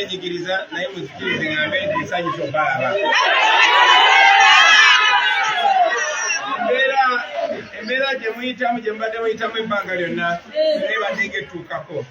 kwenyigiriza naye muzikirize ngambe nti nsanyusa obalaba. Embeera embeera gye muyitamu gye mubadde muyitamu ebbanga lyonna nebadde ng'ettuukako.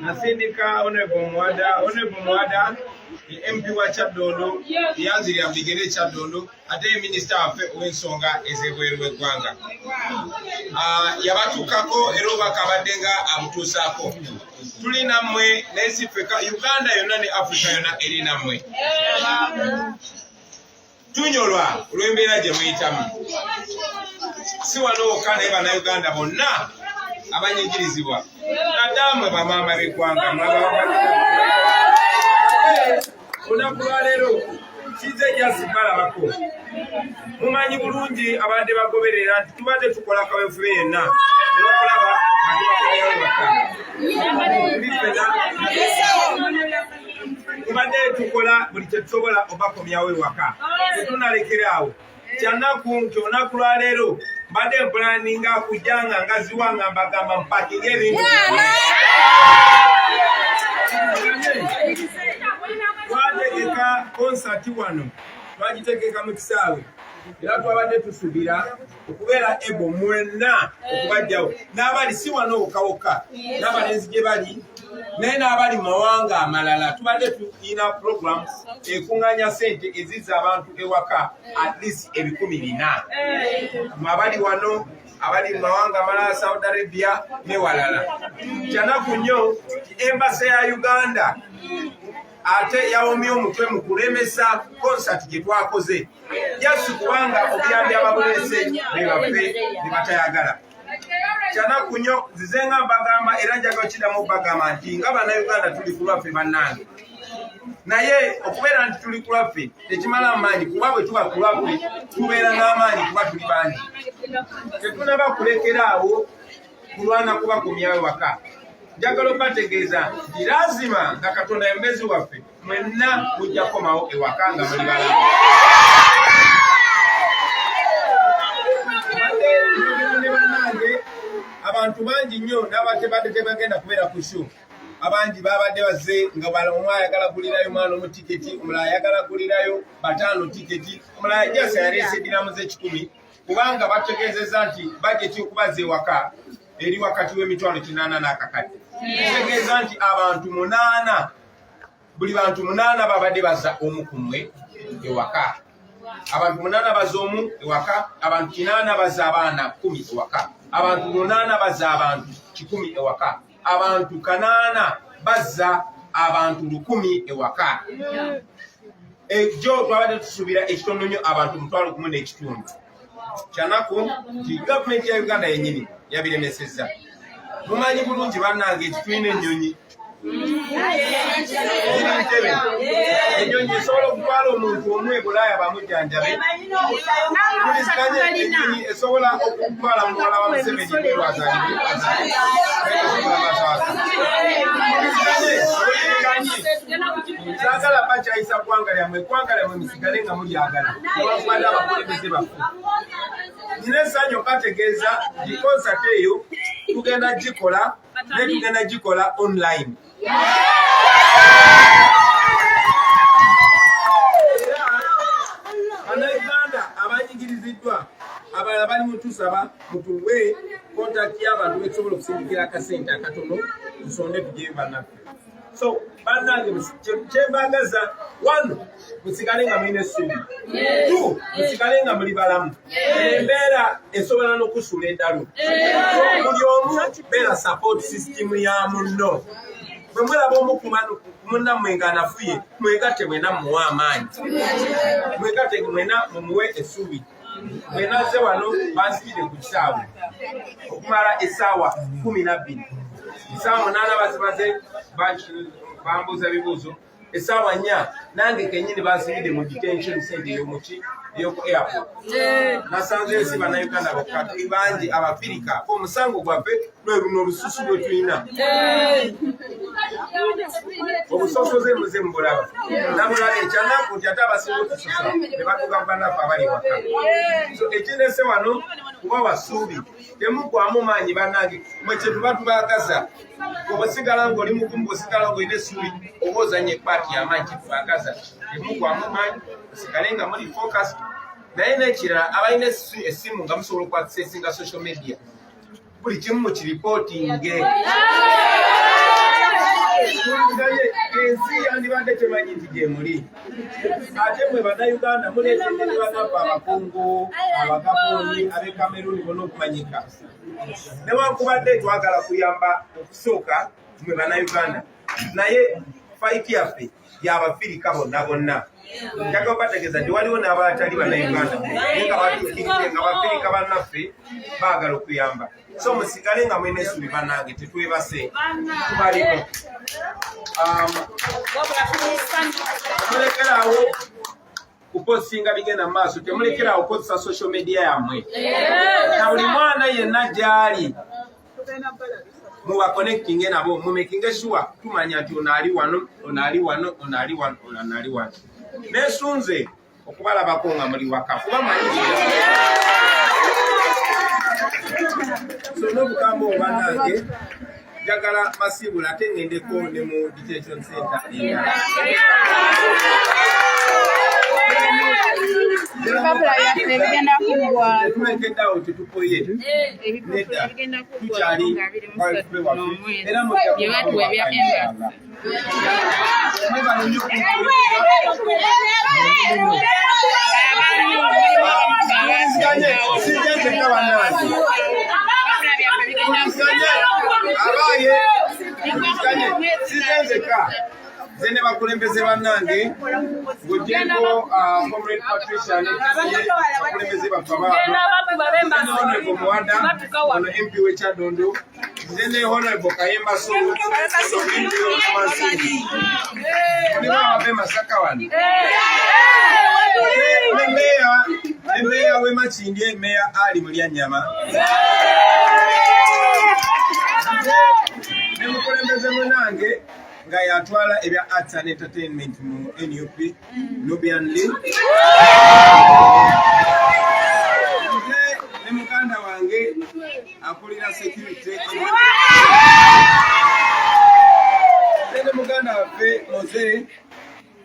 Nasindika Honorable Muwada, Honorable Muwada ye MP wa Kyaddondo, yanzirira mu bigere e Kyaddondo ate ye minisita waffe ow'ensonga ez'ebweru w'eggwanga. Ah, yabatuukako era obubaka abadde nga abutuusaako. Tuli nammwe naye si ffeka, Uganda yonna ne Africa yonna eri nammwe. Tunyolwa olw'embeera gye muyitamu, si wano wokka naye Bannayuganda bonna abanyigirizibwa, naddala mwe bamaama b'eggwanga. Olunaku lwaleero kize jasi balabako. Mumanyi bulungi abadde bagoberera nti tubadde tukola kawefube yenna olwokulaba nga tubakolerayo waka. Tubadde tukola buli kyetusobola obakomyawo ewaka, tetunalekera awo. Kyanaku nti olunaku lwaleero mbadde mpulaninga kujja nga ngaziwa nga mbagamba mpakinga ebintu. Twategeka konsati wano, twagitegeka mu kisaawe era twabadde tusubira okubeera ebo mwenna okubajjawo n'abali si wano wokka wokka n'abalenzi gye bali naye n'abali mu mawanga amalala. Tubadde tulina program ekunganya sente ezizza abantu ewaka at least 400,000 mu abali wano, abali mu mawanga amalala, Saudi Arabia newalala. Kyanaku nnyo nti embassy ya Uganda ate yawomye omutwe mu kulemesa konsati gye twakoze jasi kubanga obuyambi ababuleese be baffe be batayagala. Kyanaku nnyo, nzize nga mbagamba era njagala kiddamu bagamba nti nga Bannayuganda tuli ku lwaffe bannange, naye okubeera nti tuli ku lwaffe tekimala amaanyi, kuba bwe tuba ku lwaffe tubeera n'amaanyi kuba tuli bangi. Tetunaba kulekera awo kulwana kubakomyawo waka. Njagala obategeeza nti lazima nga Katonda yembezi waffe mwenna mujja kukomawo ewaka nga muli balamu. Ne bannange abantu bangi nnyo n'abatebadde tebagenda kubeera ku show, abangi babadde bazze nga omu ayagala gulirayo mwana omu tiketi, omulala ayagala gulirayo bataano tiketi, omulala jasa yaleese diramu z'ekikumi kubanga bategeezezza nti bajeti okubaza ewaka eri wakati w'emitwalo kinaana n'akakadde. Kitegeeza nti abantu munaana, buli bantu munaana babadde bazza omu ku mmwe ewaka. Abantu munaana bazza omu ewaka, abantu kinaana bazza abaana 10 ewaka, abantu munaana bazza abantu 100 ewaka, abantu kanaana bazza abantu 1000 ewaka. Ejjo twabadde tusuubira ekitono nnyo abantu 1500. Kyanaku nti gavumenti ya Uganda yennyini yabiremesezza. Mumanyi bulungi bannange nti tulina ennyonyi ziri Ntebe. Ennyonyi esobola okutwala omuntu omu e Bulaaya bamujjanjabe. Tulisikanye ennyonyi esobola okutwala muwala wa Museveni bweru azaalibwe, saagala bakyayisa ggwanga lyammwe. Eggwanga lyammwe musigale nga mulyagala newankubadde abakulembeze baffe. Nina essanyu okategeeza nti konsati eyo tugenda gikola, naye tugenda gikola online. Era Bannayuganda abanyigiriziddwa abalala bali mutusaba mutuwe contact y'abantu betusobola okusindikira akasente akatono tusonde tugyeyo bannaffe. So bannange, kyembagaza one, musigale nga mulina essuubi; two, musigale nga muli balamu. Embeera esobola n'okusuula eddalu. Buli omu beera support system ya munno. Bwe mulaba omu ku munnammwe ng'anafuye, mwegatte mwena mumuwe amaanyi, mwegatte mwena mumuwe essuubi. Bwe nazze wano bansibidde ku kisaawe okumala essaawa 12. Essaawa 8 bazibaze bambuuza bibuuzo, essaawa 4 nange kenyini bansibidde mu detention center ey'omuki ey'oku airport. Nasanzeyo si Bannayuganda bokka, tuli bangi Abafirika. Omusango gwaffe lwe luno olususu lwe tulina, obusosoze muze mubulaba namulaba. Ekyanaku nti ate abasinga otusosola ne batuuka ku bannaffe abali waka. So ekindese wano kubawa ssuubi, temugwamu maanyi bannange. Mwe kye tuba tubaagaza, obasigala ng'oli mugumu, bw'osigala ng'olina essuubi oba ozanya epaati. paati yamaanyi kyetwagaza temugwamu maanyi musigale nga muli focus naye n'ekirala abalina essimu nga musobola okwakisesinga social media buli kimu mukiripootinge ensi yandibadde temanyi nti gyemuli ate mwe bannayuganda muleetedde ne banaffe abakungu abagabooni ab'e kameruni bona okumanyika newankubadde twagala kuyamba okusooka mwe bannayuganda naye fayiti yaffe yabafirika bonna bonna njagala obategeeza nti waliwo n'abatali bannayuganda naye nga batuukiridde nga bafirika bannaffe baagala okuyamba so musigale nga mulina essuubi bannange tetwebase tubalimu mulekeraawo kupostinga bigenda mu maaso temulekeraawo kukozesa social media yammwe na buli mwana yenna gy'ali muba connecting nabo mumakinge sure tumanya nti ono ali wano, ono ali wano, ono ali wano, ono ali wano. Nesunze okubalabako nga muli waka kuba manyi. So n'obugambo obannange njagala masiibula ate ngendeko ne mu detention center endala. Ebipapula byaffe bigenda kuggwa. Tetulekeddeawo, tetukoye. Ebipapula Nedda. bigenda Tukyali kuggwako nga 23 n'omwezi era mujja bye batuwa ebya embassy. Mwebale nnyo. Abamu Sijja nzekka bannange. ebipapula byaffe bigenda Tuliziganye abaaye, tuliziganye. Sijja nzekka, nze ne bakulembeze bannange ng'ogyeko Comrade Patricia Netiye, bakulembeze baffe abaano, Honorable Muwada ono MP w'e Kyadondo, nze ne Honorable Kayemba Sulu MP w'Okumansingi, mulimu abava e Masaka wano ne meeya w'e Makindye, Meeya Ali Mulyanyama, ne mukulembeze munange nga yatwala ebya arts and entertainment mu NUP, Nubian Lee. Nze ne muganda wange akulira security, nze ne muganda waffe Moze,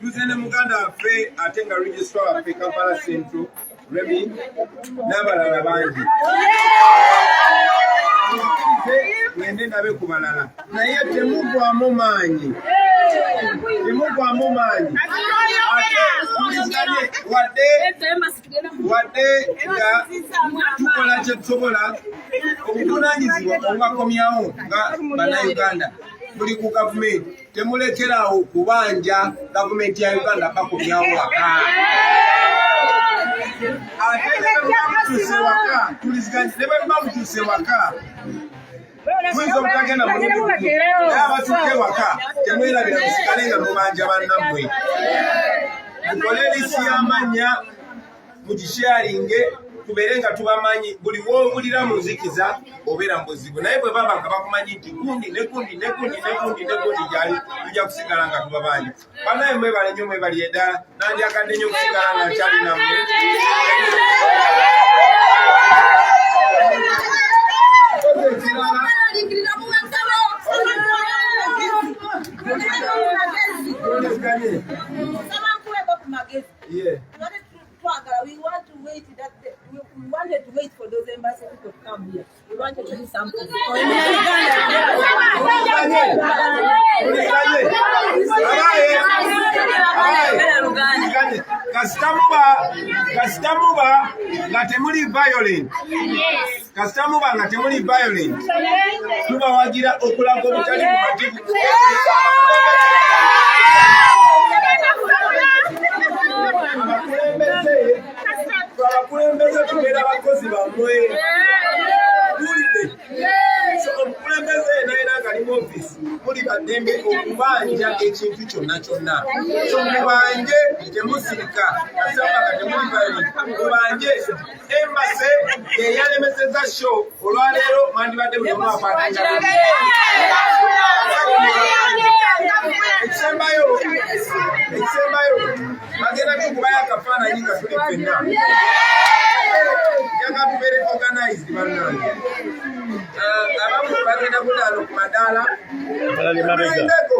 tuze ne muganda waffe ate nga registrar waffe Kampala Central, Remy, n'abalala bangi. Mukkirize ngende ndabe ku balala, naye temugwamu maanyi, temugwamu maanyi. Ate tuliziganye wadde nga tukola kye tusobola, obuvunanyizibwa obubakomyawo nga Bannayuganda buli ku gavumenti. Temulekerawo kubanja gavumenti ya Uganda bakomyawo waka. Ate ne bwe muba mutuuse waka, tuliziganye, ne bwe muba mutuuse waka muyinza obutagenda mulundi gumu, naye abatuuka ewaka temwerabira musigale nga mubanja bannammwe. Mukole list y'amannya mugisharinge tubeere nga tubamanyi. Buli woobulira mu nzikiza obeera mu buzibu, naye bwe baba nga bakumanyi nti gundi ne gundi ne gundi ne gundi ne gundi gyali, tujja kusigala nga tubabanja. Bannaye mwebale nnyo, mwebali eddala. Nandyagadde nnyo okusigala nga nkyali nammwe. Kozi ekirala tuliziganye. Yeah. We wanted to wait for those embassy people to come here. We wanted to do something. Tuliziganye. Abaye, abaye, tuliziganye. Kasita muba nga temuli violent, kasita muba nga temuli violent, tubawagira okulaga obutali bumativu. Abakulembeze tubeera bakozi bammwe, tuwulidde. So omukulembeze yenayina nga ali mu ofiisi, muli baddembe okubanja ekintu kyonna kyonna. So mubanje, temusirika. Kasamba nga temuli violent, mubanje. Embassy yeyalemeseza show olwaleero, mwandibadde buli omu akwata. Ekisembayo, bagenda tukubayo akafaananyi nga tuli ffenna. Njagala tubeere organized bannange. Abamu bagenda kutaano ku madaala. Tulindeko,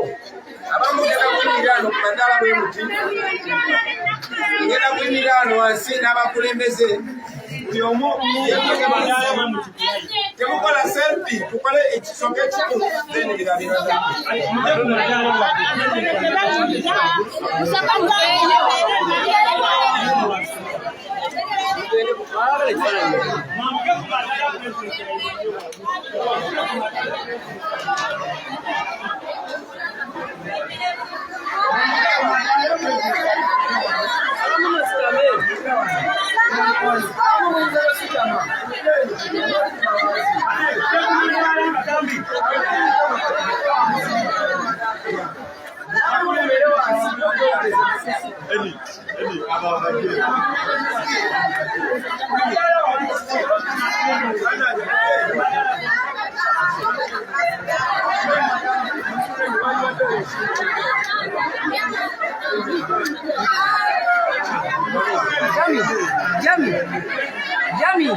abamu genda kuyimirira. wano ku madaala bwe muti. Ngenda kuyimirira wano wansi n'abakulembeze buli omu yekweke wansi. Temukola selfie, tukole ekisooka ekimu then birabira. Jami, Jami, Jami.